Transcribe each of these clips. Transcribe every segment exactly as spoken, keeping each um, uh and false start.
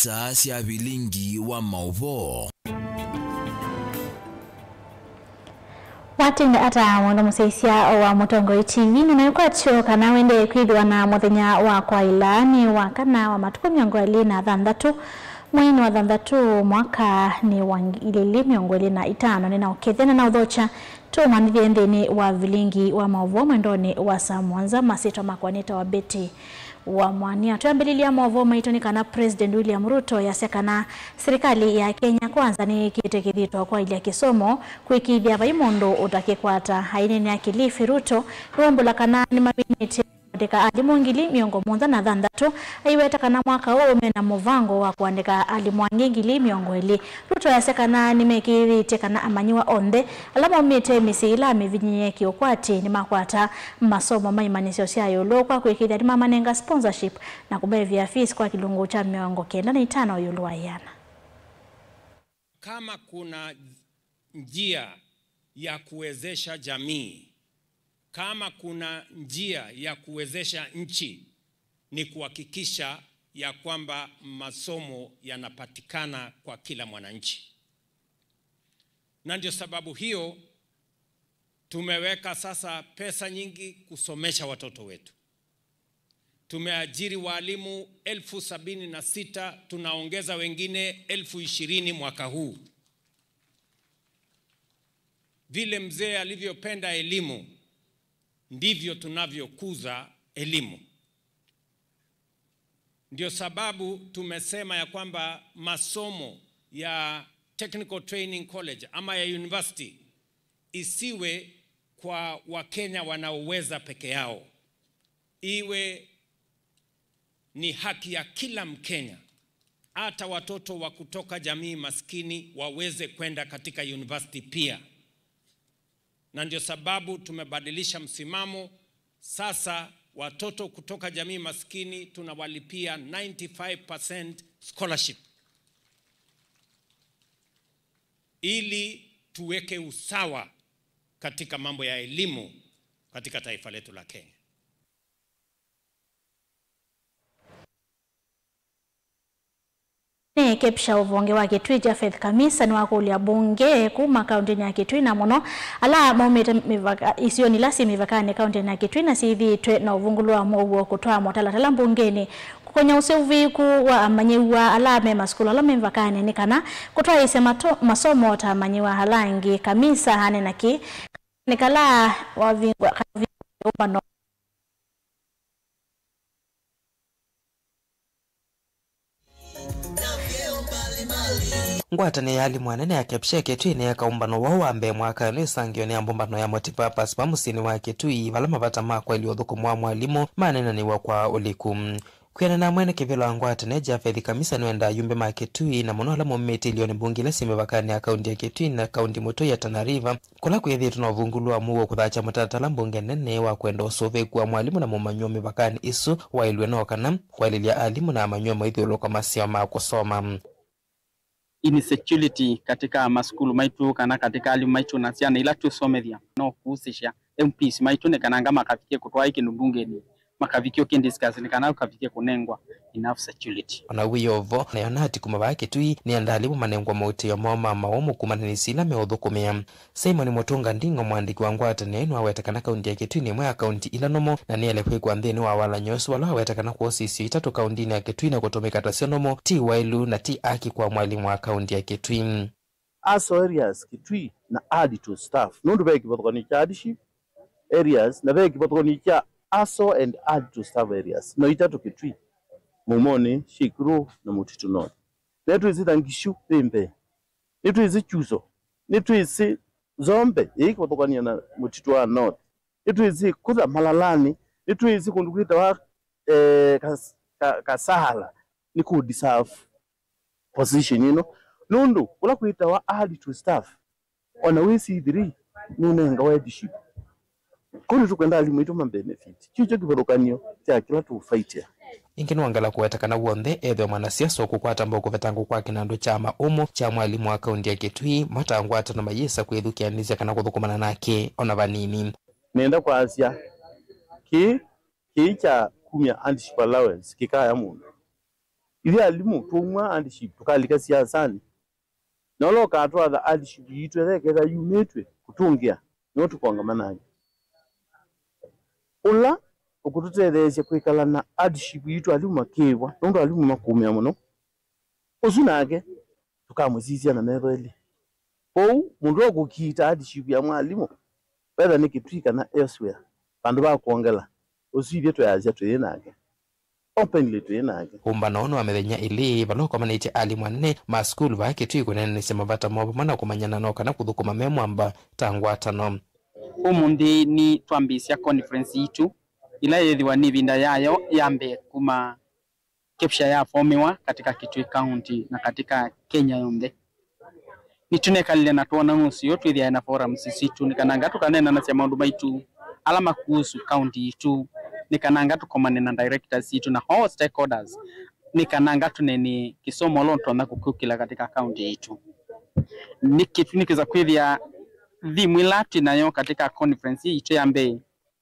Ata sya vilingi wa maũvoo. Watinda ata mũndũ mũsyaisya wa Mũtongoi T V, na nĩkwatyo kana wendee kwĩthĩwa na mũthenya wa kwaĩla nĩ wa kana wa matukũ mĩongo ĩlĩ na thanthatũ, mweinĩ wa thanthatũ, mwaka nĩ wa ngili ili mĩongo ĩlĩ na itano, nĩ na ũkethya na na ũthokya tũũmanyĩthye nthĩnĩ wa vilingi wa maũvoo mwendonĩ wa saa mũonza. Masyĩtwa makwa nĩtawa Betty wa Mwania. Twĩambĩlĩlya maũvoo maitũ nĩ kana President William Ruto easya kana silikalĩ ya Kenya Kwanza nĩyĩkĩte kĩthito kwaĩlya kĩsomo kũĩkĩĩthya vai mũndũ ũtakĩkwata. Aineenea Kilifi, Ruto nĩwaumbũla kana nĩmaminĩte kũandĩka alimũ ngili mĩongo mũonza na thanthatũ, aiweta kana mwaka ũũ mena mũvango wa kũandĩka alimũ angĩ ngili mĩongo ĩlĩ. Ruto easya kana nĩmekĩĩthĩtye kana amanyĩw'a onthe ala maumĩte mĩsyĩ ĩla mĩvinyĩĩe kĩũkwati nĩmakwata masomo ma imanyĩsyo sya ĩũlũ kwa kwĩkĩĩthya nĩmamanenga sponsorship na kũmevĩa fees kwa kĩlungu kya mĩongo kenda na itano ĩũlũ wa ĩana. Kama kuna njia ya kuwezesha jamii, kama kuna njia ya kuwezesha nchi, ni kuhakikisha ya kwamba masomo yanapatikana kwa kila mwananchi. Na ndio sababu hiyo tumeweka sasa pesa nyingi kusomesha watoto wetu. Tumeajiri walimu elfu sabini na sita, tunaongeza wengine elfu ishirini mwaka huu. Vile mzee alivyopenda elimu, ndivyo tunavyokuza elimu. Ndio sababu tumesema ya kwamba masomo ya Technical Training College ama ya university isiwe kwa Wakenya wanaoweza peke yao. Iwe ni haki ya kila Mkenya, hata watoto wa kutoka jamii maskini waweze kwenda katika university pia. Na ndio sababu tumebadilisha msimamo. Sasa watoto kutoka jamii maskini tunawalipia ninety-five percent scholarship, ili tuweke usawa katika mambo ya elimu katika taifa letu la Kenya. Nĩ Kepsha ũvonge wa Kitui, Japheth Kamisa nĩwakũlya mbunge kuma kaũntĩnĩ ya Kitui, na mũno ala maumĩte mĩvaka, isionĩ ila syĩ mĩvakanĩ kaũntĩnĩ ya Kitui na syĩthĩĩtwe na ũvungũlu wa mũuo kũtwaa mũtalatala mbungenĩ kũkony'a ũseũvĩku wa amanyĩw'a ala me masukulu ala me mĩvakanĩ nĩ kana kũtwaĩĩsya mato-, masomo ta amanyĩw'a ala angĩ. Kamisa aneena kĩĩ nĩ kala wavingũa, kavingũa ũmbano. Ngwatanĩo ya alimũ anene ya Kepsha Kitui nĩyeeka ũmbano woo wa mbee mwaka ĩno ĩsangĩwe nĩ ambũmbano ya Multipurpose va mũsyĩnĩ wa Kitui, vala mavata ma kwaĩlya ũthũkũmi wa mwalimũ maneenanĩw'a kwa ũliku. Kwĩanana na mwene kĩvĩla wa ngwatanĩo, Japheth Kamisa nĩwendaa ayumbe ma Kitui, na mũno ala maumĩte ilionĩ mbunge ila syĩ mĩvakanĩ ya kaunti ya Kitui na kaunti mũtũi ya Tana River, kũla kwĩthĩĩtwe na ũvungũlu wa mũuo kũthakya mũtalatala mbunge nene wa kwenda ũsũvĩĩku wa mwalimũ na mũmanyĩw'a mĩvakanĩ ĩsu waĩlw'e no kana kwaĩlĩlya alimũ na amanyĩw'a maithyũlũlũka masyao ma kũsoma. Insecurity katika masukulu maitũ kana katika alimũ maitũ na syana ila tũsomethya no kuhusisha M Ps maitũ nĩ kana anga makavikie kũtwaa kĩndũ mbungenĩ, makavikie ũkĩndiscuss nĩ kana ũkavikie kũnengwa enough security. O na wĩ o vo, nayona ati kuma vaa Kitui nĩenda alimũ manengwa maũtĩo moo ma maũmũ kumana na isio ila meũthũkũmĩa. Simon Mũtũnga Nding'o, mũandĩki wa ngwatanĩo ĩno, aweta kana kaunti ya Kitui nĩ ĩmwe ya kaunti ila nomo, na nĩele kwĩkwa nthĩnĩ wa walany'o ũsu vala aweta kana kwosa isio itatũ kauntinĩ ya Kitui na kũtũmĩka ta syo nomo ti waĩlu na ti aki kwa mwalimũ wa kaunti ya Kitui. ASO areas Kitui na add to staff, nũndũ ve kĩvathũkany'o kya hardship areas na ve kĩvathũkany'o kya ASO and add to staff areas. No itatũ Kitui, Mumonĩ, Shikuru na Mũtitũ North. Nĩtwĩsĩ ta Ngishu yĩ mbee, nĩtwĩsĩ Kyuso, nĩtwĩsĩ Zombe ĩĩ kũvathũkany'a na Mũtitũ wa North, nĩtwĩsĩ kũtha Malalani, nĩtwĩsĩ kũndũ kwĩtawa, eh, Kas-, Ka-, Kasala nĩ kũ deserve position ĩno, nũndũ kũla kwĩtawa add to staff, ona wĩ C three nũnengawa headship. Kwoou nĩtũkwenda alimũ aitũ ma benefit. Kĩu kyo kĩvathũkany'o kya kĩla tũũfaitĩa. Ĩngĩ nĩwongela kũweta kana w'onthe, ethĩwa mwanasiasa ũkũkwata mbau kũvetangwa kwa kĩnandũ kya maũmũ kya mwalimũ wa kaunti ya Kitui, mata ngwatano mayĩsa kwĩthukĩanĩsya kana kũthũkũmana nake ona vanini. Nĩenda kwasya, kĩĩ, kĩĩ kya kumya hardship allowance kĩkaya mũndũ. Ithyĩ alimũ twaumwa hardship, tũkalika siasanĩ. Na ũla ũkatwatha hardship yitũ ĩla ĩkethĩa yumĩtw'e kũtũngĩa, nĩwe tũkongamana nake. Ũla ũkũtũtetheesya kwĩkala na hardship yitũ alimũ makĩĩvwa, nũndũ alimũ makũmĩa mũno, ũsu nake tũkamũsisya na metho elĩ. Kwoou, mũndũ ũla ũkũkiita hardship ya mwalimũ, whether nĩ Kitui kana elsewhere, vandũ va kwongela, ũsu ithyĩ twĩasya twĩ nake. Openly twĩ nake. Ũmbano ũũ nĩ wa mĩthenya ĩlĩ, vala ũkomanĩtye alimũ anene ma sukulu vaa Kitui kũneenanĩsya mavata moo vamwe na kũmanyana no kana kũthũkũma me mwamba ta ngwatano. Ũmũnthĩ nĩtwambĩĩsya conference yitũ, ĩla yĩthĩwa nĩ ĩvinda yayo ya mbee kuma KEPSHA yafomĩwa katika Kitui County na katika Kenya yonthe. Nĩtũnekalile na twona ũseo twĩthĩae na forums sitũ, nĩ kananga tũkaneenanasya maũndũ maitũ ala makuhusu county yitũ, nĩ kananga tũkomane na directors sitũ na all stakeholders, nĩ kananga tũneenee kĩsomo ũla ũtonya kũkũkĩla katika county yitũ. Nĩ kĩtumi nĩkwĩsa kwĩthĩa theme ĩla twĩ nayo katika conference yitũ ya mbee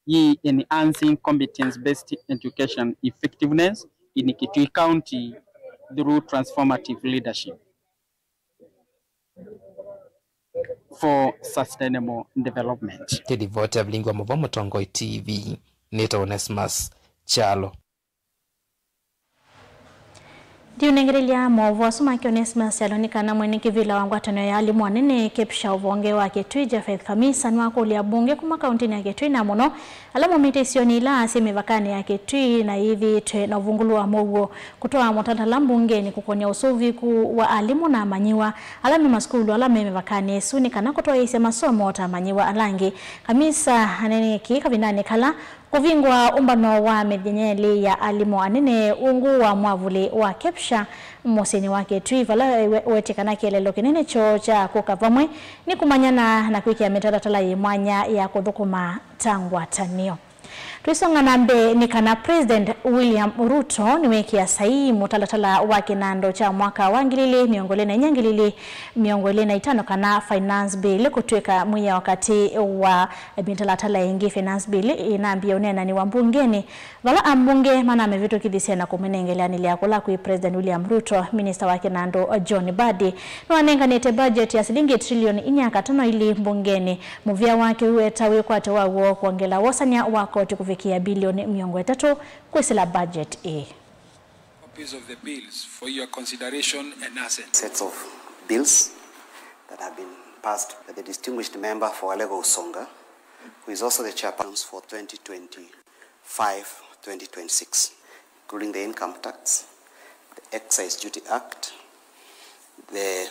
yĩ Enhancing Competence Based Education Effectiveness in Kitui County Through Transformative Leadership for Sustainable Development. Kĩlivoti ya vilingi wa mũvoo Mũtongoi T V, nĩtawa Onesmus Kyalo. Ndiũnengelelya maũvoo asu make Onesmus Kyalo nĩ kana mwene kĩvĩla wa ngwatanĩo ya alimũ anene KEPSHA ũvonge wa Kitui, Japheth Khamisa, nĩwakũlya ambunge kuma kauntinĩ ya Kitui na mũno ala maumĩte isionĩ ila syĩ mĩvakanĩ ya Kitui na yĩthĩĩtwe na ũvungũlu wa mũuo kũtwaa mũtalatala mbungenĩ kũkony'a ũsũvĩku wa alimũ na amanyĩw'a ala me masukulu ala me mĩvakanĩ ĩsu nĩ kana kũtwaĩĩsya masomo ta amanyĩw'a ala angĩ. Khamisa aneeneie kĩĩ kavindanĩ kala kũvingũa ũmbano wa mĩthenya ĩlĩ ya alimũ anene ungu wa mwavuli wa KEPSHA mũsyĩnĩ wa Kitui, vala we-, wetie kana kĩeleelo kĩnene kyoo kya kũka vamwe nĩ kũmanyana na kwĩkĩa mĩtalatala yĩ mwanya ya kũthũkũma ta ngwatanĩo. Tũisonga na mbee nĩ kana President William Ruto nĩwekĩa saii mũtalatala wa kĩnandũ kya mwaka wa ngili ili mĩongo ĩlĩ na inya, ngili ili mĩongo ĩlĩ na itano kana Finance Bill kũtw'ĩka mwĩao katĩ wa mĩtalatala ĩngĩ. Finance Bill ĩnambie ũneenanĩwa mbungenĩ, vala ambunge manamĩvĩtũkĩthisye na kũmĩnengeleanĩlya kũla kwĩ President William Ruto. Minista wa kĩnandũ John Mbadi nĩwanenganĩte budget ya silingi trilioni inya katano ili mbungenĩ. Mũvĩa wake ũũ weta wĩkwatyo wa w'o kwongela wosany'a wa koti kũvikĩa bilioni mĩongo ĩtatũ kwĩsĩla budget ĩĩ. Copies of the bills for your consideration and assent. Sets of bills that have been passed by the distinguished member for Alego Usonga, who is also the chairperson for twenty twenty-five twenty twenty-six, including the income tax, the Excise Duty Act, the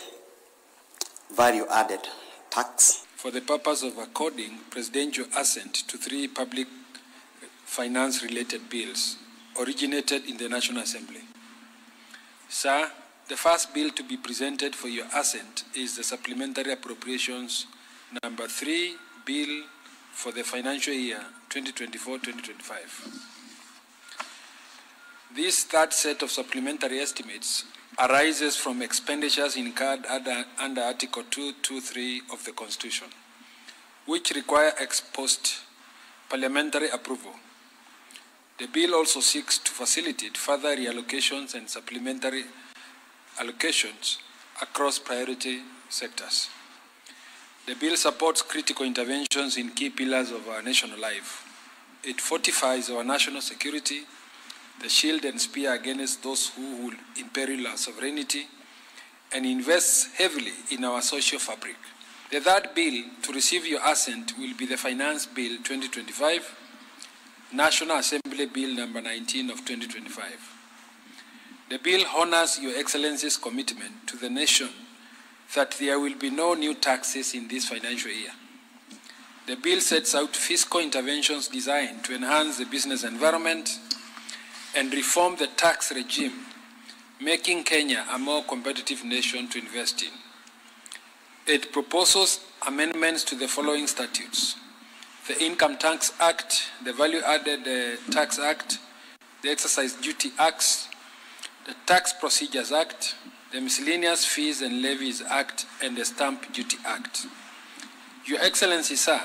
Value Added Tax. For the purpose of according presidential assent to three public finance-related bills originated in the National Assembly. Sir, the first bill to be presented for your assent is the Supplementary Appropriations Number Three Bill for the financial year twenty twenty-four twenty twenty-five. This third set of supplementary estimates arises from expenditures incurred under, under Article two two three of the Constitution, which require ex post parliamentary approval. The bill also seeks to facilitate further reallocations and supplementary allocations across priority sectors. The bill supports critical interventions in key pillars of our national life. It fortifies our national security, the shield and spear against those who would imperil our sovereignty, and invests heavily in our social fabric. The third bill to receive your assent will be the Finance Bill twenty twenty-five, National Assembly Bill Number nineteen of twenty twenty-five. The bill honors Your Excellency's commitment to the nation that there will be no new taxes in this financial year. The bill sets out fiscal interventions designed to enhance the business environment and reform the tax regime, making Kenya a more competitive nation to invest in. It proposes amendments to the following statutes: the Income Tax Act, the Value Added, uh, Tax Act, the Excise Duty Acts, the Tax Procedures Act, the Miscellaneous Fees and Levies Act, and the Stamp Duty Act. Your Excellency, sir,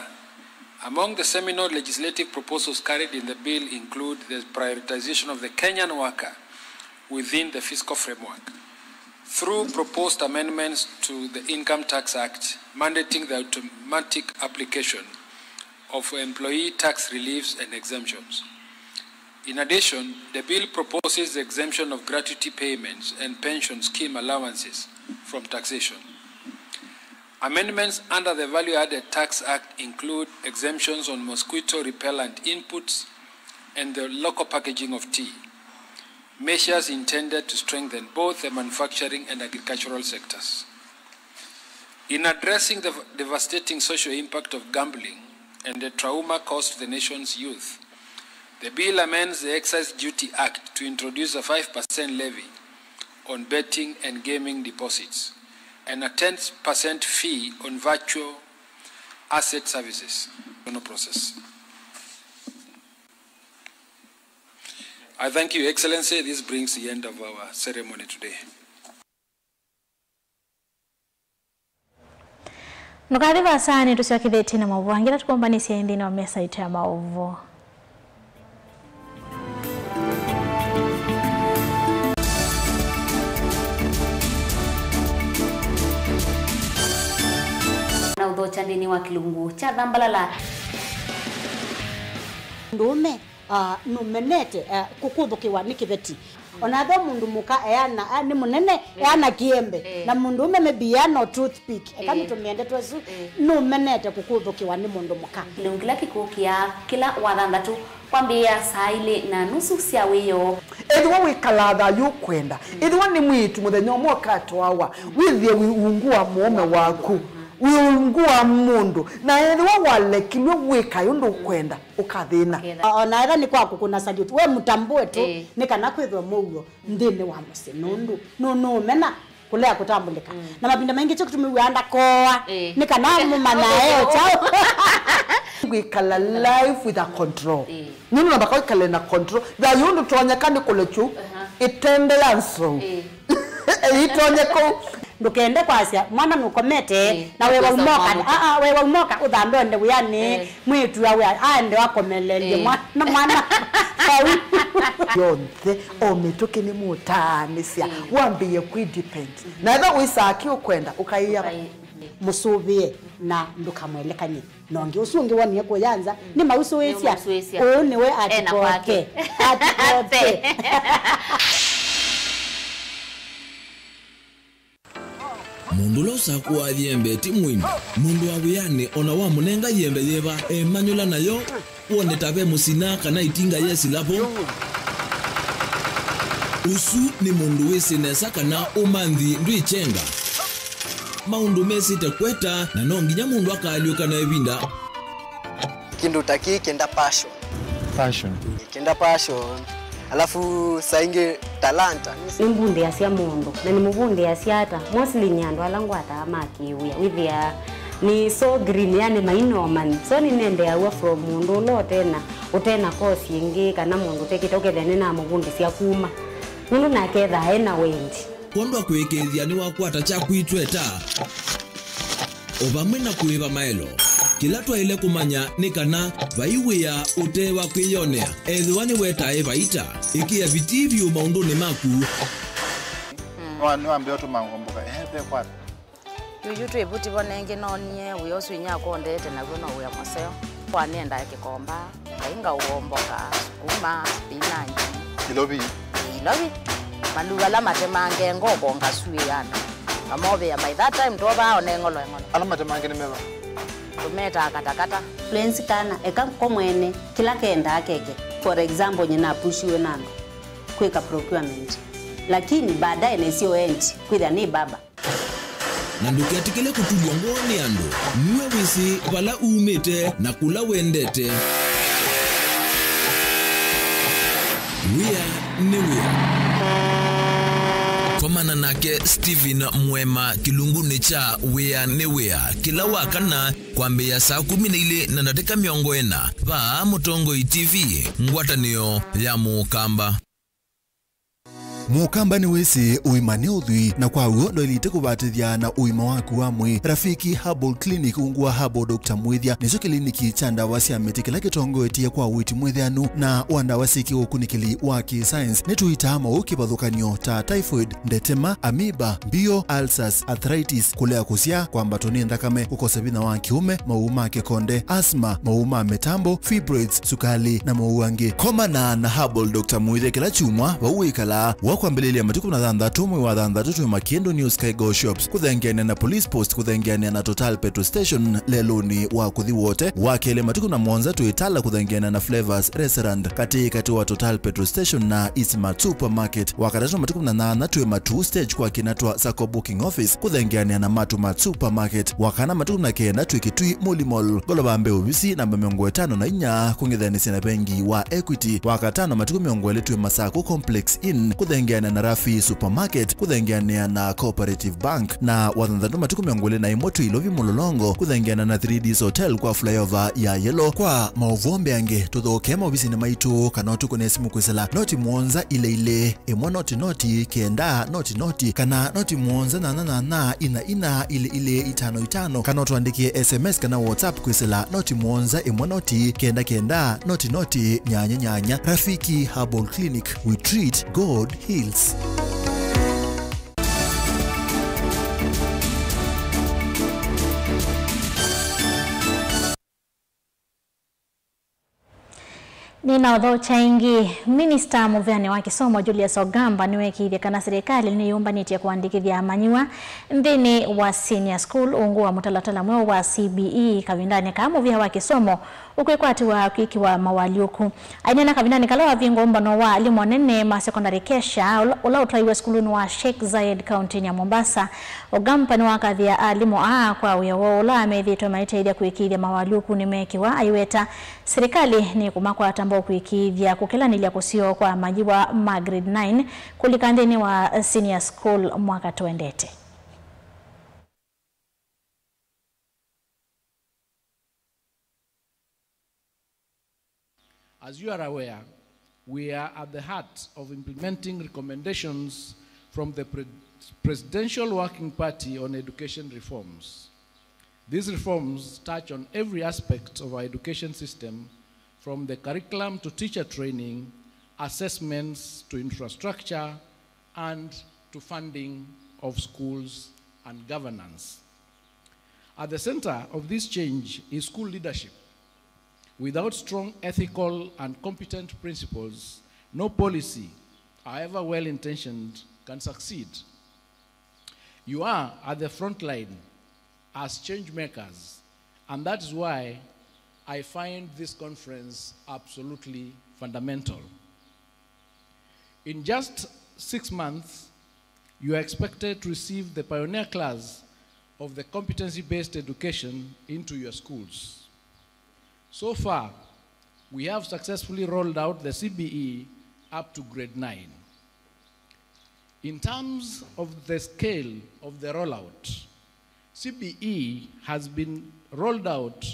among the seminal legislative proposals carried in the bill include the prioritization of the Kenyan worker within the fiscal framework through proposed amendments to the Income Tax Act mandating the automatic application of employee tax reliefs and exemptions. In addition, the bill proposes the exemption of gratuity payments and pension scheme allowances from taxation. Amendments under the Value Added Tax Act include exemptions on mosquito repellent inputs and the local packaging of tea, measures intended to strengthen both the manufacturing and agricultural sectors. In addressing the devastating social impact of gambling and the trauma caused to the nation's youth, the bill amends the Excise Duty Act to introduce a five percent levy on betting and gaming deposits and a ten percent fee on virtual asset services. Process. I thank you, Excellency. This brings the end of our ceremony today. Ndũkathi vaasa, nĩtũsyokethĩtye na maũvoo angĩ ala tũkũmbanĩsye nthĩnĩ wa mesa itũ ya maũvoo. Na ũthokya nthĩnĩ wa kĩlungu kya Thambalala. Ndũũme, ah, nũmenete, ah, kũkũthũkĩwa nĩ kĩveti. Ona ethĩwa mũndũ mũka eana, ah, nĩ mũnene, eh, eana kĩembe. Eh. Na mũndũũme maybe eana o toothpick. Eka, eh, nĩtũmĩe ndeto ĩsu, eh, nũmenete kũkũthũkĩwa nĩ mũndũ mũka. Kĩlungu kĩla kĩkũkĩaa kĩla Wathanthatũ kwambĩĩa saa ilĩ na nusu sya wĩoo. Ethĩwa wĩkalaa thayũ ũkwenda, ethĩwa nĩ mwĩĩtu mũthenya ũmwe ũkatwawa, wĩthĩe wĩ ungu wa mũũme waku, wĩ ungu wa mũndũ, na ethĩwa walekilwe wĩkae ũndũ ũkwenda, ũkathĩna. Ũkathĩna. O-, ona ethĩwa nĩ kwa kũkũna salute, we mũtambũe tu, ĩĩ, nĩ kana kwĩthwe mũuo nthĩnĩ wa mũsyĩ, nũndũ nũ-, nũũmena kũlea kũtambũlĩka. Mm. Na mavinda maingĩ kyo kĩtumi wĩaa ndakoa, ĩĩ, nĩ kana mũmanyae o kyaũ. Kwĩkala life with a control. Ĩĩ. Nũndũ namba kwĩkale na control. Thayũ ndũtonyeka nĩ kũlekyu, aha, ĩtende ya nzou. Ĩĩ. Ĩitonye kũu. Ndũkende kwasya, mwana nũkomete, ĩĩ, na wewa ũkosa ũmoka, mwana. Aa, wewa ũmoka, ũthambe ũende wĩanĩ, ĩĩ, mwĩĩtu awe, aende akomelelye, ĩĩ, mwana, mwana. Vau. Yonthe, o mĩtũkĩ nĩ mũtaanĩsya, ĩĩ, wambĩĩe kwĩ depend. Na ethĩwa wĩsaa kĩ ũkwenda, ũkaĩa. Ũkaĩ-, mũsũvĩe na ndũkamwelekany'e. Na ũngĩ ũsu ũngĩ wonie kũya nza, mm, nĩmausũĩsya. Nĩmausũĩsya. Ũũ nĩwe ena kwake. Atikoke. Atikoke. Mũndũ ũla ũsakũaa yembe ti mũini. Mũndũ wa wĩanĩ o na wamũnenga yembe yĩva, emanyũla nayo, wone ta ve mũsina kana itinga yesila vo. Ũsu nĩ mũndũ wĩsĩ nesa kana ũmanthi ndwĩkyenga. Maũndũ mesĩte kweta, na no nginya mũndũ akaalyũka na ĩvinda. Kĩndũ ta kĩĩ kĩenda passion. Passion. Kĩenda passion. Alafu saa ingĩ talanta. Nĩmbundĩasya mũndũ, na nĩmũvundĩasya ata? Mostly nĩ andũ ala ngwataa ma kĩwĩa. Wĩthĩaa nĩ so green, yani maina ũmanyi. So nĩnendeaw'a from mũndũ ũla ũtena, ũtena course ĩngĩ, kana mũndũ ũtekĩte, ũkethĩa nĩnamũvundĩsya kuma. Nũndũ nake ethaa ena wendi. Kwondũ wa kũĩkĩĩthya nĩwakwata kyaku itweta, o vamwe na kũĩva maelo. Kĩla twaĩle kũmanya nĩ kana vai wĩa ũte wa kwĩyonea, ethĩwa nĩwetae vaita. Ĩkĩa vitii vyũ maũndũnĩ maku. Nĩwa-, nĩwambĩa ũtũma ngomboka, ehe, ve kwata. Yuyu twĩ vuti vo nengĩ noonie wĩa ũsu inyakwa ũndete naw'o no wĩa mũseo. Kwa nĩendaa kĩkomba. Ngai ngaũomboka, sukuma, spinach. Ilovi. Ilovi. Maluva ala matemange ngoko ngasuĩana. Ngamovĩa, by that time twovaa one ng'olo eng'olo. Ala matemange nĩ meva? Tũmetaa katakata. Lwenzi kana, eka ko mwene, kĩla kendaa keke. For example, nyina apushiwe na andũ kwĩka procurement. Lakini baadaye nesio end, kwĩthĩa nĩ baba. Na ndũketĩkĩle kũtulw'a ngoo nĩ andũ. Nue wĩsĩ vala umĩte na kũla wendete. Wĩa nĩ wĩa. Komana nake Stephen Mwema kĩlungunĩ kya Wĩa nĩ Wĩa kĩla wa kana kwambĩĩa saa kũmi na ilĩ na ndatĩka mĩongo ĩna vaa Mũtongoi T V, ngwatanĩo ya Mũkamba. Mũkamba nĩwĩsĩ ũima nĩ ũthwii, na kwa w'o ndwaĩlĩte kũvatĩthya na ũima waku wa mwĩĩ. Rafiki Herbal Clinic, ungu wa Herbal Doctor Mwĩthya, nĩkyo kĩliniki kya ndawa sya mĩtĩ kĩla kĩtongoetye kwa ũiiti mwĩthĩanu na wa ndawa syĩ kĩũkunĩkĩli wa kĩ-science. Nĩtũitaa maũũ kĩvathũkany'o ta typhoid, ndetema, amoeba, mbio, ulcers, arthritis, kũlea kũsyaa, kwambatwa nĩ nthakame, kũkosa vinya wa kĩũme, maũũ ma kĩkonde, asthma, maũũ ma mĩtambo, fibroids, sukali, na maũũ angĩ. Komana na Herbal Doctor Mwĩthya kĩla kyumwa vau wĩkalaa. Wa kwambĩlĩlya matukũ na thanthatũ mwei wa thanthatũ twĩ Makĩndũ New Sky Go Shops, kũthengeanĩa na Police Post, kũthengeanĩa na Total Petrol Station lelũnĩ wa kũthi Wote. Wa kelĩ matukũ na mũonza twĩ Tala, kũthengeanĩa na Flavors Restaurant, katĩ katĩ wa Total Petrol Station na Eastmart Supermarket. Wa katatũ matukũ na nyanya twĩ Matuu Stage kwa kĩna twa Sacco Booking Office, kũthengeanĩa na Matumart Supermarket. Wa kana matukũ na kenda twĩ Kitui Muli Mall, ngolova mbee ovisi namba mĩongo ĩtano na inya, kũng'ethanĩsya na vengi wa Equity. Wa katano matukũ mĩongo ĩlĩ twĩ Masaku Complex Inn, kũthengeanĩa na Rafi Supermarket, kũthengeanĩa na Cooperative Bank. Na wa thanthatũ matukũ mĩongo ĩlĩ na ĩmwe twĩ Ilovi Mũlolongo, kũthengeanĩa na three Ds Hotel kwa flyover ya Yellow. Kwa maũvoo mbeange, tũthokee maovisinĩ maitũ kana ũtũkũne simũ kwĩsĩla noti mũonza ilĩ ilĩ ĩmwe noti noti kenda noti noti, kana noti mũonza nyanya nyanya ina ina ilĩ ilĩ itano itano, kana ũtũandĩkĩe S M S kana WhatsApp kwĩsĩla noti mũonza ĩmwe noti kenda kenda noti noti nyanya nyanya. Rafiki Herbal Clinic, we treat, God heals. Nĩnaũthokya ĩngĩ. Minista mũvĩanĩ wa kĩsomo Julius Ogamba nĩweekĩithye kana silikalĩ nĩyũmbanĩtye kũandĩkĩthya amanyĩw'a nthĩnĩ wa senior school ungu wa mũtalatala mweũ wa C B E kavindanĩ kaa mũvĩa wa kĩsomo ũkwĩkwatĩwa kwĩkĩwa mawalyũku. Aineena kavindanĩ kala wavingwa ũmbano wa alimũ anene ma sekondalĩ KESHA ũla, ũla ũtwaiwe sukulunĩ wa Sheikh Zayed kauntinĩ ya Mombasa, Ogamba nĩwakathĩa alimũ aa kwa wĩa woo ũla methĩĩtwe maiteethya kũĩkĩĩthya mawalyũkunĩ meekĩwa, aiweta silikalĩ nĩkũmakwata mbau kũĩkĩĩthya kũkĩlanĩlya kũseo kwa amanyĩw'a ma grade nine kũlika nthĩnĩ wa senior school mwaka tũendete. As you are aware, we are at the heart of implementing recommendations from the Pre-, Presidential Working Party on Education Reforms. These reforms touch on every aspect of our education system, from the curriculum to teacher training, assessments to infrastructure, and to funding of schools and governance. At the center of this change is school leadership. Without strong ethical and competent principals, no policy, however well-intentioned, can succeed. You are at the front line as change makers, and that is why I find this conference absolutely fundamental. In just six months, you are expected to receive the pioneer class of the competency-based education into your schools. So far, we have successfully rolled out the C B E up to grade nine. In terms of the scale of the rollout, C B E has been rolled out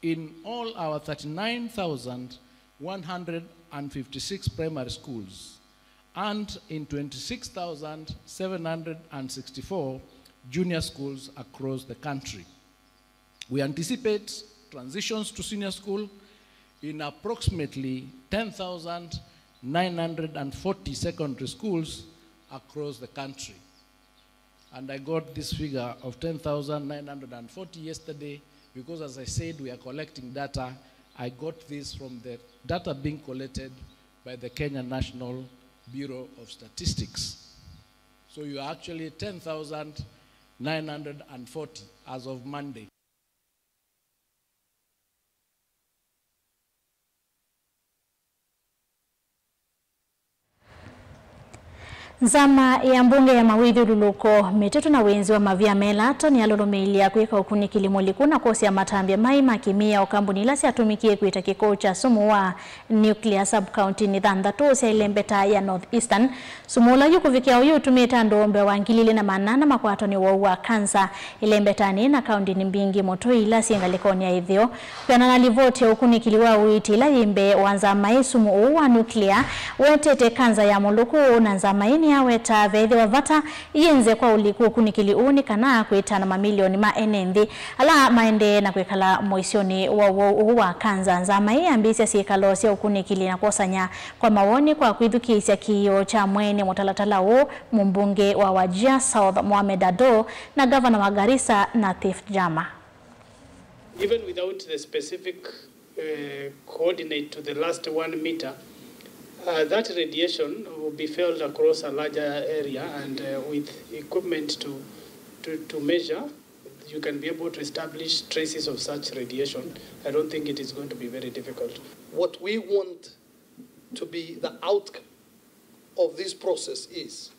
in all our thirty-nine thousand one hundred and fifty-six primary schools and in twenty-six thousand seven hundred and sixty-four junior schools across the country. We anticipate transitions to senior school in approximately ten thousand nine hundred and forty secondary schools across the country. And I got this figure of ten thousand nine hundred and forty yesterday because, as I said, we are collecting data. I got this from the data being collected by the Kenya National Bureau of Statistics. So you are actually ten thousand nine hundred and forty as of Monday. Nzama ya mbunge ya mawĩthyũlũlũko, mĩtũtũ na wĩnzi wa mavia melato nĩyalũlũmĩĩlya kwĩka ũkunĩkĩli mũliku na kwosea matambya maĩ ma kĩmĩao kambuni ila syatũmĩkie kwĩta kĩkoo kya sumu wa nuclear sub-county-nĩ thanthatũ sya ĩlembeta ya North Eastern. Sumu ũla yu kũvikĩa oyu ũtumĩte andũ mbee wa ngili ilĩ na maana ana makwatwa nĩ ũwau wa kanza ĩlembetanĩ na kaũndĩnĩ mbingĩ mũtũi ila syĩ ngalĩkonĩ ya ĩtheo. Kwĩanana na livoti ya ũkunĩkĩli wa ũiiti ĩla yĩ mbee wa nzama ĩ, sumu ũũ wa nuclear ũetete kanza ya mũlũkũ na nzama ĩ nĩ Nĩaweta veethĩwa vata iyĩnze kwa ũliku ũkunĩkĩli ũũ nĩ kana kwĩtana mamilioni ma ene nthĩ ala maendee na kwĩkala mũisyonĩ wa ũwau ũũ wa kanza. Nzama ĩĩ yambĩĩsya syĩkalo sya ũkunĩkĩli na kwosany'a kwa mawoni kwa kwĩthukĩĩsya kĩĩo kya mwene mũtalatala ũũ, mũmbunge wa Wajir South Mohamed Ado, na ngavana wa Garissa Nathif Jama. Even without the specific uh, coordinate to the last one meter, uh, that radiation will be felt across a larger area, and uh, with equipment to, to, to measure, you can be able to establish traces of such radiation. I don't think it is going to be very difficult. What we want to be the outcome of this process is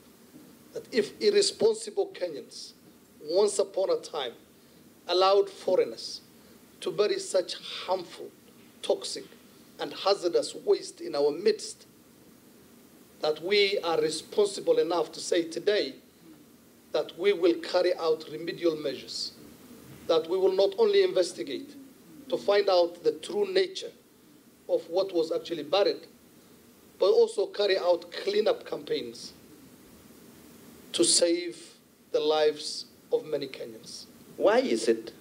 that if irresponsible Kenyans, once upon a time, allowed foreigners to bury such harmful, toxic, and hazardous waste in our midst, that we are responsible enough to say today that we will carry out remedial measures, that we will not only investigate to find out the true nature of what was actually buried, but also carry out cleanup campaigns to save the lives of many Kenyans. Why is it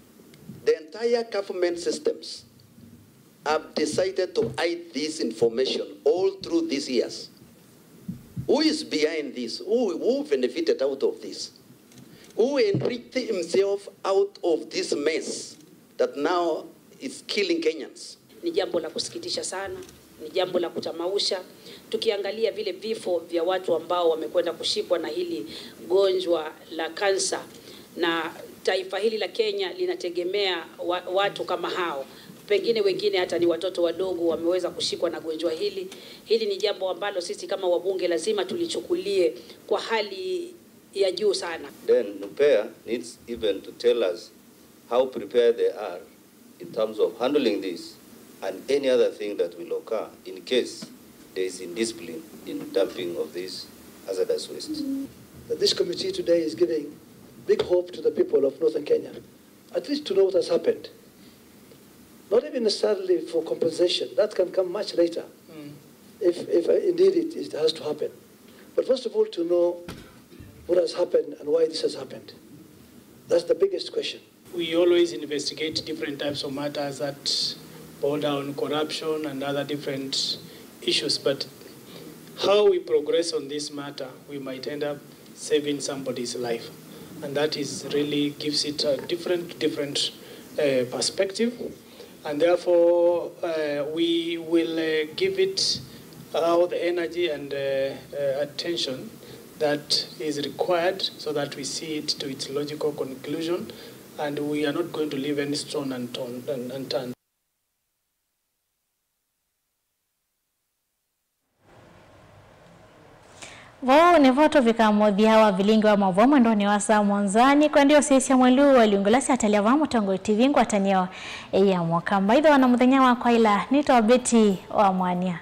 the entire government systems have decided to hide this information all through these years? Who is behind this? Who, who benefited out of this? Who enriched himself out of this mess that now is killing Kenyans? Ni jambo la kusikitisha sana, ni jambo la kutamausha. Tukiangalia vile vifo vya watu ambao wamekwenda kushikwa na hili gonjwa la kansa, na taifa hili la Kenya linategemea wa-, watu kama hao. Pengine wengine hata ni watoto wadogo wameweza kushikwa na gonjwa hili. Hili ni jambo ambalo sisi kama wabunge lazima tulichukulie kwa hali ya juu sana. Then Nupea needs even to tell us how prepared they are in terms of handling this and any other thing that will occur in case there is indiscipline in dumping of this hazardous waste. That this committee today is giving big hope to the people of Northern Kenya, at least to know what has happened. Not even necessarily for compensation, that can come much later, if, if uh, indeed it, it has to happen. But first of all, to know what has happened and why this has happened. That's the biggest question. We always investigate different types of matters that border on corruption and other different issues, but how we progress on this matter, we might end up saving somebody's life. And that is really gives it a different, different uh, perspective. And therefore, uh, we will uh, give it all the energy and uh, uh, attention that is required so that we see it to its logical conclusion, and we are not going to leave any stone unturned. Un-, unturned. Vau nĩvo tũvika mũthya wa vilingi wa maũvoo mwendonĩ wa saa mũonza. Nĩkwendie ũsisya mwelu wa ilungu ila syatelya vaa Mũtongoi T V ngwatanĩo ya Mũkamba. Ĩthĩwa na mũthenya wa kwaĩla, nĩtawa Betty wa Mwania.